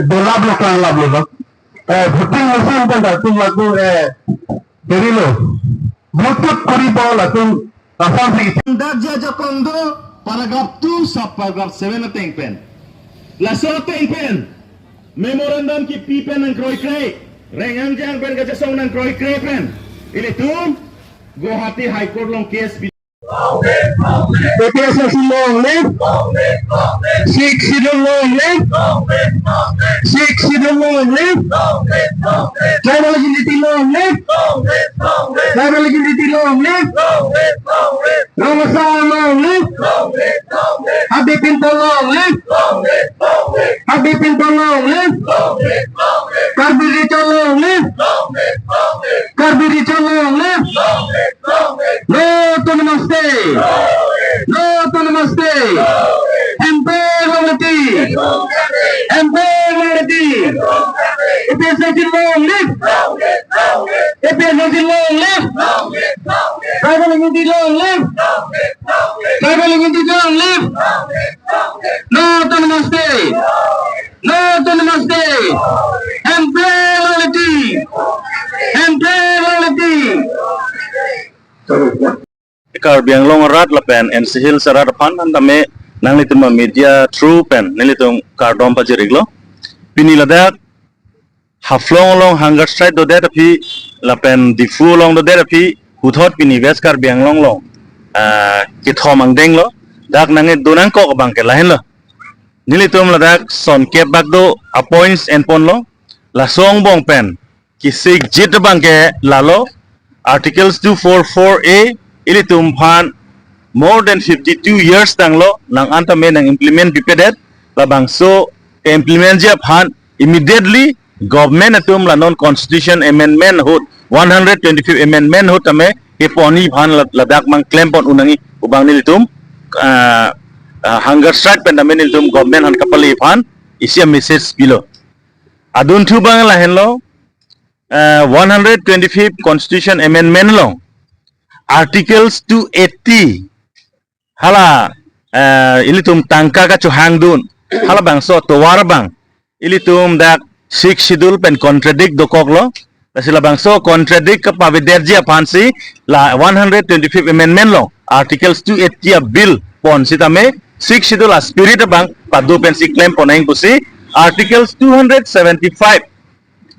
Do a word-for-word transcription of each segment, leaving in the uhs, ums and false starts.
dolap lo, klanglap lo. Eh, voting machine pen latum latum, eh, derilo. Bluetooth koripo latum, lason si. Dak jajakong do paragraph two sub paragraph seven ateng pen. Laso ateng pen memorandum kipi pen nangkroikre, Reng Angjang pen kachesong nangkroikre pen ilitum Guwahati High Court along case pi. A P H L C long live. Sixth Schedule long live. Sixth Schedule long live. Tribal identity long live. Tribal identity long live. Rong Asar long live. Habib Inpo long live. Habib Inpo long live. Karbi Recho long live. Karbi Recho long live. No autonomous state. No autonomous state. Hemprek long leti. Hemprek long leti. A P H L C long live. A P H L C long live. Tribal unity long live. Tribal unity long live. No autonomous state. No autonomous state. Hemprek long leti. Hemprek long leti. Karbi Anglong arat lapen N C Hills arat aphan an tame nanglitum media through pen nelitum kardom pajir-iklo. Pini ladak Haflong along hunger strike dodet aphi lapen Diphu along dodet aphi puthot pini West Karbi Anglong along, ah, kethom angdeng lo. Dak nangkedo nangkok abang ke lahenlo. Nelitum ladak sonkep bak do a points enponlo. Laso angbong pen kisik jit abang ke lalo, Articles two four four A ilitum aphan more than fifty-two years tanglo, nang an tame nang implement pipedet, labangso implement ji aphan immediately government atum la non constitution amendment ahut, one hundred twenty-fifth amendment ahut tame kepon-i aphan la-, ladak mang klempon un nangji pu abang nelitum, ah, ah, hunger strike pen tame nelitum government aphan kapale aphan isi a message pilo. Adunthu abang lahenlo, ah, one hundred twenty-fifth constitution amendment along Articles two eighty, hala, eh, ilitum tangka kachohangdun, halabangso tovar abang ilitum dak Sixth Schedule pen contradict dokoklo. Lasi labangso contradict kapavedetji aphansi la one hundred twenty-fifth amendment along Articles two eighty a bill pon sitame Sixth Schedule a spirit abang pado pensi klempon nangji pusi Articles two hundred seventy-five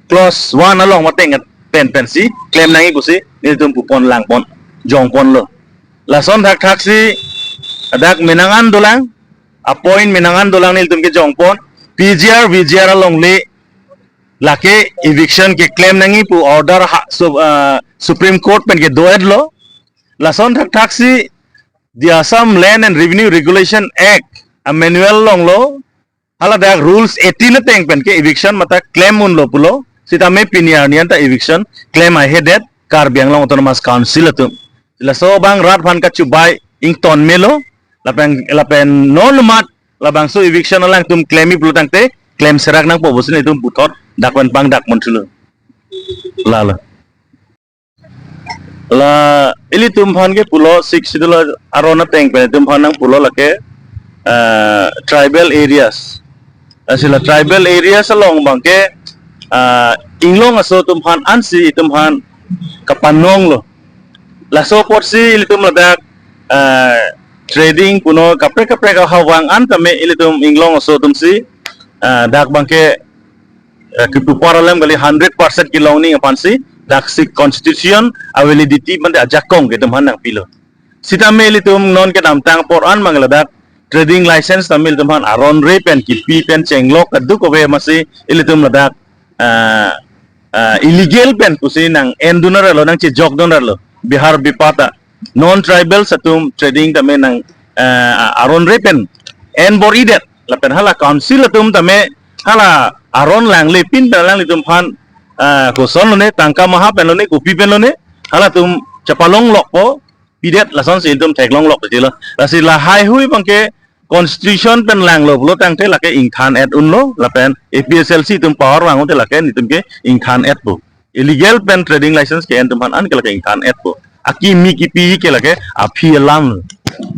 clause one along mateng pen pensi klem nangji pusi nelitum pupon langpon jongponlo. Lason thakthak si dak menang an dolang, a point menang an dolang nelitum kejongpon, P G R, V G R along le lake eviction keklem nangji pu order ha, su-, ah, Supreme Court pen kedo-etlo. Lason thakthak si the Assam Land and Revenue Regulation Act a manual along lo, haladak rules eighteen ateng pen ke eviction mate klem unlo pulo, sitame pini arni an ta eviction klem ahedet Karbi Anglong Autonomous Council atum. Laso abang rat aphan kachubai ington melo, lapen, lapen non amat labangso eviction alangtum klemji pulo tangte klem serak nangpo pusi nelitum puthot dak pen pangdak mon thulo. Lalo. La ilitum aphan ke pulo Sixth Schedule aron ateng pen itum aphan nangpulo lake, eh, tribal areas. Lasi la tribal areas along abang ke, eh, inglong aso atum aphan ansi itum aphan kapanonglo. Laso apotsi ilitum ladak, eh, trading puno kaprek kaprek ahawang an tame ilitum inglong aso atumsi, eh, dak abang ke, eh, kipupar alam kali hundred percent kelongning aphansi daksi constitution a validity mate ajakong ke itum aphan nangpilo. Sitame ilitum non kedamtang apor an abang ladak trading license tame ilitum aphan aron re pen kipi pen chenglok kadokave amatsi ilitum ladak, ah, ah, illegal pen pusi nang-endun rarlo, nangchejokdun rarlo. Bihar bipata non tribals atum trading tame nang, ah, aron re pen en bor-idet. Lapen hala council atum tame hala aron langle pin pen alanglitum aphan, ah, kosonlone, tangka maha penlone, kopi penlone, halatum chepalonglokpo, pidet lasonsi itum theklonglok chilo. Lasi lahai hui abang ke constitution pen langlo pulo tangte lake ingthan-et unlo, lapen A P H L C atum power vang unte lake nelitum ke ingthan-etpo. Illegal pen trading license ke-en atum aphan an ke lake ingthan-etpo. Akimi kipi ke lake aphi alam.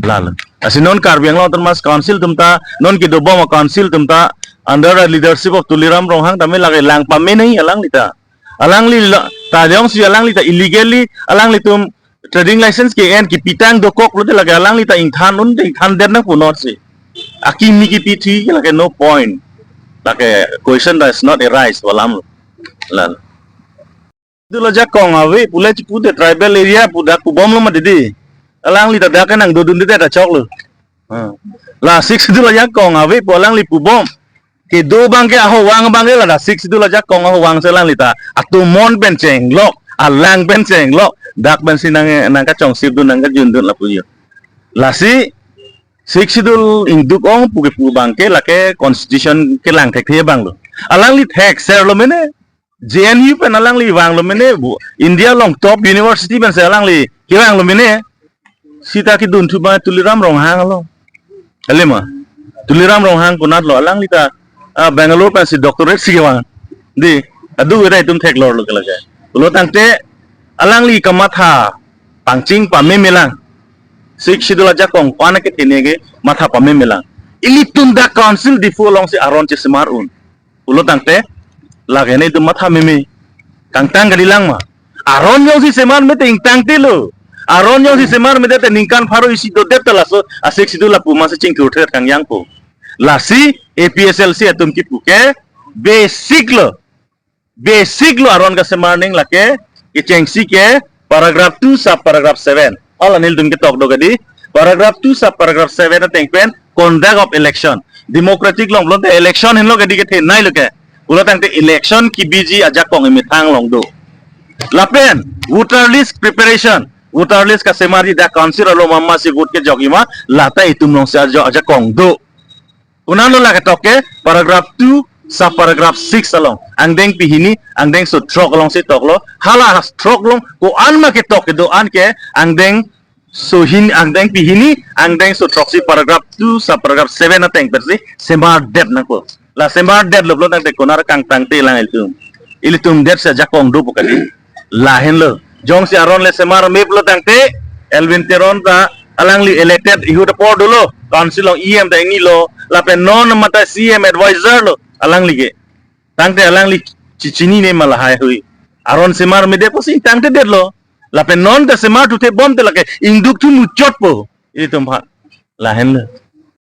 Lalo. Lasi non Karbi Anglong Autonomous Council atum ta, non kedobom a-council atum ta, under the leadership of Tuliram Ronghang tame lake lang pame nangji alangli ta. Alangli la, ta jongsi alangli ta illegally, alanglitum trading license ke-en kepitang dokok lote lake alangli ta ingthan un, ingthan det nangpo non si. Akimi kepi thi lake no point. Lake question does not arise pu alam lo. Lalo. Schedule ajakong ave pu le chipu te tribal area pu dak pubomlo ma didi. Alangli ta dak ke nangdodunde ta choklo. Hmm. La Sixth Schedule ajakong ave pu alangli pubom. Kedo abangke aho vang abangke ladak Sixth Schedule ajakong aho vang si alangli ta atomon pen chenglok, alang pen chenglok, dak pensi nang, nangkachongsipdun, nangkajundun lapu jo. Lasi Sixth Schedule ingduk-ong pu kepu abangke lake constitution kelang thekthe abang lo. Alangli thekser lo mene. J N U pen alangli vanglo mene, bu India along top university pensi alangli kevanglo mene. Sita kedunthu abang Tuliram Ronghang lo. Kali ma? Tuliram Ronghang konat lo, alangli ta, ah, Bangalore pensi doctorate si kevang. Dei, adu ira itum theklor lo ke lake. Pulo tangte alangli kamatha pangching pameme lang. Sixth Schedule ajakong ko-an akethene ke matha pameme lang. Ilitum dak Council Diphu alongsi aron chesemar un. Pulo tangte, lake ne itum matha meme. Kangtang kali lang ma. Aron jongsi semar mete ingtangte lo. Aron jongsi semar mete te ningkan pharo isi dodet ta laso a-Sixth Schedule lapu masi chingthur thet kangjangpo. Lasi A P H L C atum kipu ke basic lo. Basic lo aron kasemar ning lake kechengsi ke paragraph two sub paragraph seven. All anil dun ketok do kadi. Paragraph two sub paragraph seven ateng pen conduct of election. Democratic along pulote election henlo kadi kethenei lo ke. Pulo tangte election kebiji ajakong emethang along do. Lapen voter list preparation. Voter list kasemarji dak council along mamasi vote kejokji ma lata itum alongsi ajo ajakong do. Konat lo lake tok ke paragraph two sub paragraph six along. Angdeng pehini, angdengso throk alongsi toklo. Hala throk along ko-an ma ketok kedo-an ke angdengso hin, angdeng pehini, angdengso throksi paragraph two sub paragraph seven ateng pensi semardet nangpo. La semardetlo pulo tangte konat kangtangte lang ilitum. Ilitum detsi ajakong dopo kali. Lahenlo. Jongsi aron le semar meplo tangte Elwin Teron ta alangli elected ihut apor dolo. Council along E M ta ingnilo. Lapen non mate C M advisor lo alangli ke. Tangte alangli chichinine ma lahai hui. Aron semar medet pusi tangtedetlo. Lapen non ta semarthu thebom te lake ingdukthu muchotpo. Itum ha. Lahenlo.